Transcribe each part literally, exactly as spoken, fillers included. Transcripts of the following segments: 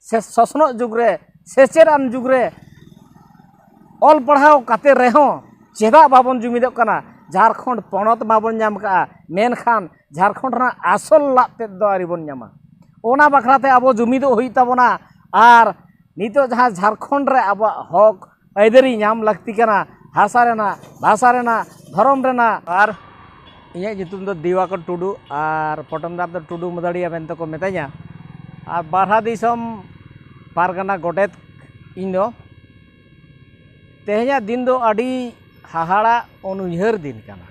ᱥᱮ ᱥᱚᱥᱱᱚᱜ ᱡᱩᱜᱽ ᱨᱮ, ᱥᱮᱪᱮᱫ ᱟᱱ ᱡᱩᱜᱽ ᱨᱮ ᱚᱞ ᱯᱟᱲᱦᱟᱣ ᱠᱟᱛᱮ ᱨᱮᱦᱚᱸ ᱪᱮᱫᱟᱜ ᱵᱟᱵᱚᱱ ᱡᱩᱢᱤᱫᱚᱜ ᱠᱟᱱᱟ? ᱡᱷᱟᱲᱠᱷᱚᱸᱰ ᱯᱚᱱᱚᱛ ᱢᱟᱵᱚᱱ ᱧᱟᱢ ᱠᱟᱜᱼᱟ, ᱢᱮᱱᱠᱷᱟᱱ ᱡᱷᱟᱲᱠᱷᱚᱸᱰ ᱨᱮᱱᱟᱜ ᱟᱥᱚᱞ ᱞᱟᱫ ᱛᱮᱫ ᱫᱚ ᱟᱹᱣᱨᱤ ᱵᱚᱱ ᱧᱟᱢᱟ᱾ ᱚᱱᱟ ᱵᱟᱠᱷᱨᱟ ᱛᱮ ᱟᱵᱚ ᱡᱩᱢᱤᱫᱚᱜ ᱦᱩᱭᱩᱜ ᱛᱟᱵᱚᱱᱟ᱾ ᱟᱨ ᱱᱤᱛᱚᱜ ᱡᱟᱦᱟᱸ ᱡᱷᱟᱲᱠᱷᱚᱸᱰ ᱨᱮ ᱟᱵᱚᱣᱟᱜ ᱦᱚᱠ ᱟᱹᱭᱫᱟᱹᱨᱤ ᱧᱟᱢ ᱞᱟᱹᱠᱛᱤ ᱠᱟᱱᱟ, ᱦᱟᱥᱟ ᱨᱮᱱᱟᱜ, ᱵᱷᱟᱥᱟ ᱨᱮᱱᱟᱜ, ᱫᱷᱚᱨᱚᱢ ᱨᱮᱱᱟᱜ᱾ ᱟᱨ ᱤᱧᱟᱹᱜ ᱧᱩᱛᱩᱢ ᱫᱚ ᱫᱤᱣᱟᱠᱚᱨ ᱴᱩᱰᱩ ᱟᱨ ᱯᱚᱴᱚᱢᱫᱟᱨ ᱫᱚ ᱴᱩᱰᱩ ᱢᱟᱹᱫᱟᱹᱲᱤᱭᱟ ᱢᱮᱱᱛᱮ ᱠᱚ ᱢᱮᱛᱟᱹᱧᱟ᱾ ᱟᱨ ᱵᱟᱨᱦᱟ ᱫᱤᱥᱚᱢ ᱯᱟᱨᱜᱟᱱᱟ ᱜᱚᱰᱮᱛ ᱤᱧ ᱫᱚ᱾ ᱛᱮᱦᱮᱧᱟᱜ ᱫᱤᱱ ᱫᱚ ᱟᱹᱰᱤ ᱦᱟᱦᱟᱲᱟ ᱚᱱᱩᱭᱦᱟᱹᱨ ᱫᱤᱱ ᱠᱟᱱᱟ᱾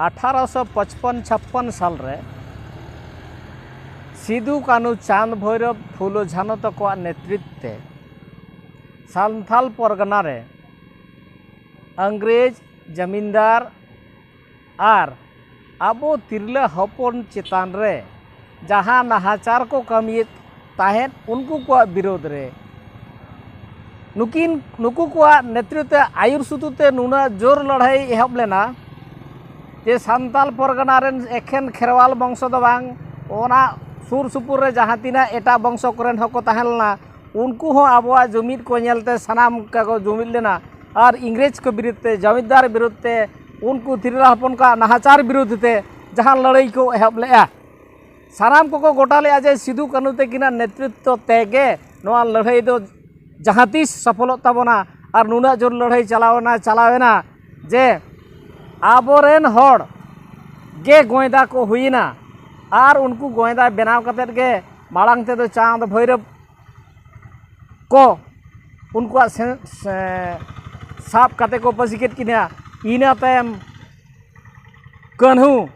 ᱟᱴᱷᱟᱨᱚᱥᱚ ᱯᱚᱪᱯᱚᱱ ᱪᱷᱟᱯᱯᱚᱱ ᱥᱟᱞ ᱨᱮ ᱥᱤᱫᱩ, ᱠᱟᱹᱱᱦᱩ, ᱪᱟᱸᱫᱽ, ᱵᱷᱳᱭᱨᱚᱵ, ᱯᱷᱩᱞᱳ, ᱡᱷᱟᱱᱳ ᱛᱟᱠᱚᱣᱟᱜ ᱱᱮᱛᱨᱤᱛᱵ ᱛᱮ ᱥᱟᱱᱛᱟᱞ ᱯᱚᱨᱜᱟᱱᱟ ᱨᱮ ᱤᱝᱨᱮᱡᱽ ᱡᱟᱢᱤᱱᱫᱟᱨ ᱟᱨ ᱟᱵᱚ ᱛᱤᱨᱞᱟᱹ ᱦᱚᱯᱚᱱ ᱪᱮᱛᱟᱱ ᱨᱮ ᱡᱟᱦᱟᱸ ᱱᱟᱦᱟᱪᱟᱨ ᱠᱚ ᱠᱟᱹᱢᱤᱭᱮᱫ ᱛᱟᱦᱮᱸᱫ, ᱩᱱᱠᱩ ᱠᱚᱣᱟᱜ ᱵᱤᱨᱳᱫᱷ ᱨᱮ ᱱᱩᱠᱤᱱ, ᱱᱩᱠᱩ ᱠᱚᱣᱟᱜ ᱱᱮᱛᱨᱤᱛᱵ ᱛᱮ, ᱟᱹᱭᱩᱨ ᱥᱩᱛᱩᱜ ᱛᱮ ᱱᱩᱱᱟᱹᱜ ᱡᱳᱨ ᱞᱟᱹᱲᱦᱟᱹᱭ ᱮᱦᱚᱵ ᱞᱮᱱᱟ ᱡᱮ ᱥᱟᱱᱛᱟᱞ ᱯᱚᱨᱜᱟᱱᱟ ᱨᱮᱱ ᱮᱠᱷᱮᱱ ᱠᱷᱮᱨᱣᱟᱞ ᱵᱚᱝᱥᱚ ᱫᱚ ᱵᱟᱝ, ᱚᱱᱟ ᱥᱩᱨ ᱥᱩᱯᱩᱨ ᱨᱮ ᱡᱟᱦᱟᱸ ᱛᱤᱱᱟᱹᱜ ᱮᱴᱟᱜ ᱵᱚᱝᱥᱚ ᱠᱚᱨᱮᱱ ᱦᱚᱸᱠᱚ ᱛᱟᱦᱮᱸ ᱞᱮᱱᱟ, ᱩᱱᱠᱩ ᱦᱚᱸ ᱟᱵᱚᱣᱟᱜ ᱡᱩᱢᱤᱫ ᱠᱚ ᱧᱮᱞᱛᱮ ᱥᱟᱱᱟᱢ ᱠᱚ ᱡᱩᱢᱤᱫ ᱞᱮᱱᱟ᱾ ᱟᱨ ᱤᱝᱨᱮᱡᱽ ᱠᱚ ᱵᱤᱨᱩᱫᱽ ᱛᱮ, ᱡᱟᱢᱤᱱᱫᱟᱨ ᱵᱤᱨᱩᱫᱽ ᱛᱮ, ᱩᱱᱠᱩ ᱛᱤᱨᱞᱟᱹ ᱦᱚᱯᱚᱱ ᱠᱚᱣᱟᱜ ᱱᱟᱦᱟᱪᱟᱨ ᱵᱤᱨᱩᱫᱽ ᱛᱮ ᱡᱟᱦᱟᱸ ᱞᱟᱹᱲᱦᱟᱹᱭ ᱠᱚ ᱮᱦᱚᱵ ᱞᱮᱫᱼᱟ, ᱥᱟᱱᱟᱢ ᱠᱚᱠᱚ ᱜᱚᱴᱟ ᱞᱮᱫᱼᱟ ᱡᱮ ᱥᱤᱫᱩ ᱠᱟᱹᱱᱦᱩ ᱛᱟᱹᱠᱤᱱᱟᱜ ᱱᱮᱛᱨᱤᱛᱵ ᱛᱮᱜᱮ ᱱᱚᱣᱟ ᱞᱟᱹᱲᱦᱟᱹᱭ ᱫᱚ ᱡᱟᱦᱟᱸ ᱛᱤᱥ ᱥᱚᱯᱷᱚᱞᱚᱜ ᱛᱟᱵᱚᱱᱟ᱾ ᱟᱨ ᱱᱩᱱᱟᱹᱜ ᱡᱳᱨ ᱞᱟᱹᱲᱦᱟᱹᱭ ᱪᱟᱞᱟᱣᱮᱱᱟ, ᱪᱟᱞᱟᱣᱮᱱᱟ ᱡᱮ ᱟᱵᱚᱨᱮᱱ ᱦᱚᱲ ᱜᱮ ᱜᱚᱸᱭᱫᱟ ᱠᱚ ᱦᱩᱭᱮᱱᱟ᱾ ᱟᱨ ᱩᱱᱠᱩ ᱜᱚᱸᱭᱫᱟ ᱵᱮᱱᱟᱣ ᱠᱟᱛᱮᱫ ᱜᱮ ᱢᱟᱲᱟᱝ ᱛᱮᱫᱚ ᱪᱟᱸᱫᱽ ᱵᱷᱳᱭᱨᱚᱵ ᱠᱚ ᱩᱱᱠᱩᱣᱟᱜ ᱥᱮ-, ᱥᱮ-, ᱥᱟᱵ ᱠᱟᱛᱮ ᱠᱚ ᱯᱟᱹᱥᱤ ᱠᱮᱫ ᱠᱤᱱᱟ᱾ ᱤᱱᱟᱹ ᱛᱟᱭᱚᱢ ᱠᱟᱹᱱᱦᱩ,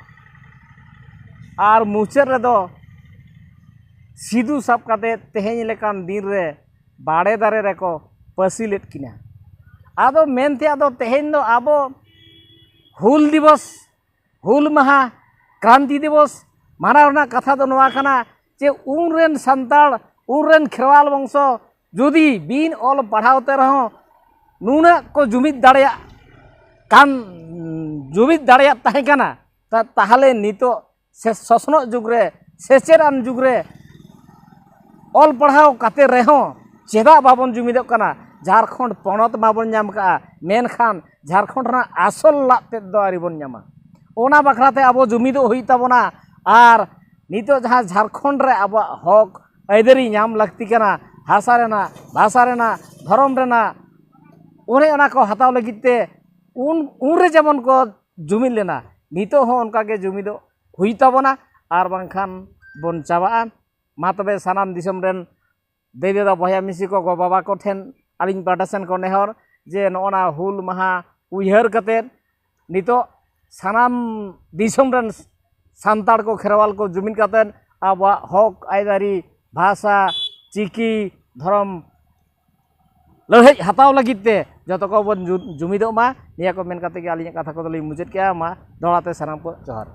ᱟᱨ ᱢᱩᱪᱟᱹᱫ ᱨᱮᱫᱚ ᱥᱤᱫᱩ ᱥᱟᱵ ᱠᱟᱛᱮ ᱛᱮᱦᱮᱧ ᱞᱮᱠᱟᱱ ᱫᱤᱱ ᱨᱮ ᱵᱟᱲᱮ ᱫᱟᱨᱮ ᱨᱮᱠᱚ ᱯᱟᱹᱥᱤ ᱞᱮᱫ ᱠᱤᱱᱟ᱾ ᱟᱫᱚ ᱢᱮᱱ ᱛᱮᱭᱟᱜ ᱫᱚ ᱛᱮᱦᱮᱧ ᱫᱚ ᱟᱵᱚ ᱦᱩᱞ ᱫᱤᱵᱚᱥ, ᱦᱩᱞ ᱢᱟᱦᱟ, ᱠᱨᱟᱱᱛᱤ ᱫᱤᱵᱚᱥ ᱢᱟᱱᱟᱣ ᱨᱮᱱᱟᱜ ᱠᱟᱛᱷᱟ ᱫᱚ ᱱᱚᱣᱟ ᱠᱟᱱᱟ ᱡᱮ ᱩᱱ ᱨᱮᱱ ᱥᱟᱱᱛᱟᱲ, ᱩᱱ ᱨᱮᱱ ᱠᱷᱮᱨᱣᱟᱞ ᱵᱚᱝᱥᱚ ᱡᱩᱫᱤ ᱵᱤᱱ ᱚᱞ ᱯᱟᱲᱦᱟᱣ ᱛᱮ ᱨᱮᱦᱚᱸ ᱱᱩᱱᱟᱹᱜ ᱠᱚ ᱡᱩᱢᱤᱫ ᱫᱟᱲᱮᱭᱟᱜ ᱠᱟᱱ, ᱡᱩᱢᱤᱫ ᱫᱟᱲᱮᱭᱟᱜ ᱛᱟᱦᱮᱸ ᱠᱟᱱᱟ, ᱛᱟ-, ᱛᱟᱦᱚᱞᱮ ᱱᱤᱛᱚᱜ ᱥᱮ ᱥᱚᱥᱱᱚᱜ ᱡᱩᱜᱽ ᱨᱮ, ᱥᱮᱪᱮᱫ ᱟᱱ ᱡᱩᱜᱽ ᱨᱮ ᱚᱞ ᱯᱟᱲᱦᱟᱣ ᱠᱟᱛᱮ ᱨᱮᱦᱚᱸ ᱪᱮᱫᱟᱜ ᱵᱟᱵᱚᱱ ᱡᱩᱢᱤᱫᱚᱜ ᱠᱟᱱᱟ? ᱡᱷᱟᱲᱠᱷᱚᱸᱰ ᱯᱚᱱᱚᱛ ᱢᱟᱵᱚᱱ ᱧᱟᱢ ᱠᱟᱜᱼᱟ, ᱢᱮᱱᱠᱷᱟᱱ ᱡᱷᱟᱲᱠᱷᱚᱸᱰ ᱨᱮᱱᱟᱜ ᱟᱥᱚᱞ ᱞᱟᱫ ᱛᱮᱫ ᱫᱚ ᱟᱹᱣᱨᱤ ᱵᱚᱱ ᱧᱟᱢᱟ᱾ ᱚᱱᱟ ᱵᱟᱠᱷᱨᱟᱛᱮ ᱟᱵᱚ ᱡᱩᱢᱤᱫᱚᱜ ᱦᱩᱭᱩᱜ ᱛᱟᱵᱚᱱᱟ᱾ ᱟᱨ ᱱᱤᱛᱚᱜ ᱡᱟᱦᱟᱸ ᱡᱷᱟᱲᱠᱷᱚᱸᱰ ᱨᱮ ᱟᱵᱚᱣᱟᱜ ᱦᱚᱠ ᱟᱹᱭᱫᱟᱹᱨᱤ ᱧᱟᱢ ᱞᱟᱹᱠᱛᱤ ᱠᱟᱱᱟ, ᱵᱷᱟᱥᱟ ᱨᱮᱱᱟᱜ, ᱵᱷᱟᱥᱟ ᱨᱮᱱᱟᱜ, ᱫᱷᱚᱨᱚᱢ ᱨᱮᱱᱟᱜ, ᱚᱱᱮ ᱚᱱᱟ ᱠᱚ ᱦᱟᱛᱟᱣ ᱞᱟᱹᱜᱤᱫ ᱛᱮ ᱩᱱ, ᱩᱱᱨᱮ ᱡᱮᱢᱚᱱ ᱠᱚ ᱡᱩᱢᱤᱫ ᱞᱮᱱᱟ, ᱱᱤᱛᱚᱜ ᱦᱚᱸ ᱚᱱᱠᱟ ᱜᱮ ᱡᱩᱢᱤᱫᱚᱜ ᱦᱩᱭᱩᱜ ᱛᱟᱵᱚᱱᱟ, ᱟᱨ ᱵᱟᱝᱠᱷᱟᱱ ᱵᱚᱱ ᱪᱟᱵᱟᱜᱼᱟ᱾ ᱢᱟ ᱛᱚᱵᱮ ᱥᱟᱱᱟᱢ ᱫᱤᱥᱚᱢ ᱨᱮᱱ ᱫᱟᱹᱭ ᱫᱟᱫᱟ ᱵᱚᱭᱦᱟ ᱢᱤᱥᱤ ᱠᱚ ᱜᱚ ᱵᱟᱵᱟ ᱠᱚ ᱴᱷᱮᱱ ᱟᱹᱞᱤᱧ ᱯᱟᱦᱴᱟ ᱥᱮᱱ ᱠᱚ ᱱᱮᱦᱚᱨ ᱡᱮ ᱱᱚᱜᱼᱚ ᱱᱟ ᱦᱩᱞ ᱢᱟᱦᱟ ᱩᱭᱦᱟᱹᱨ ᱠᱟᱛᱮᱫ ᱱᱤᱛᱚᱜ ᱥᱟᱱᱟᱢ ᱫᱤᱥᱚᱢ ᱨᱮᱱ ᱥᱟᱱᱛᱟᱲ ᱠᱚ ᱠᱷᱮᱨᱣᱟᱞ ᱠᱚ ᱡᱩᱢᱤᱫ ᱠᱟᱛᱮᱫ ᱟᱵᱚᱣᱟᱜ ᱦᱚᱠ ᱟᱹᱭᱫᱟᱹᱨᱤ, ᱵᱷᱟᱥᱟ, ᱪᱤᱠᱤ, ᱫᱷᱚᱨᱚᱢ ᱞᱟᱹᱲᱦᱟᱹᱭ ᱦᱟᱛᱟᱣ ᱞᱟᱹᱜᱤᱫ ᱛᱮ ᱡᱚᱛᱚ ᱠᱚᱵᱚᱱ ᱡᱩ-, ᱡᱩᱢᱤᱫᱚᱜ ᱢᱟ᱾ ᱱᱤᱭᱟᱹ ᱠᱚ ᱢᱮᱱ ᱠᱟᱛᱮ ᱜᱮ ᱟᱹᱞᱤᱧᱟᱜ ᱠᱟᱛᱷᱟ ᱠᱚᱫᱚ ᱞᱤᱧ ᱢᱩᱪᱟᱹᱫ ᱠᱮᱜᱼᱟ᱾ ᱢᱟ ᱫᱚᱦᱲᱟ ᱛᱮ ᱥᱟᱱᱟᱢ ᱠᱚ ᱡᱚᱦᱟᱨ᱾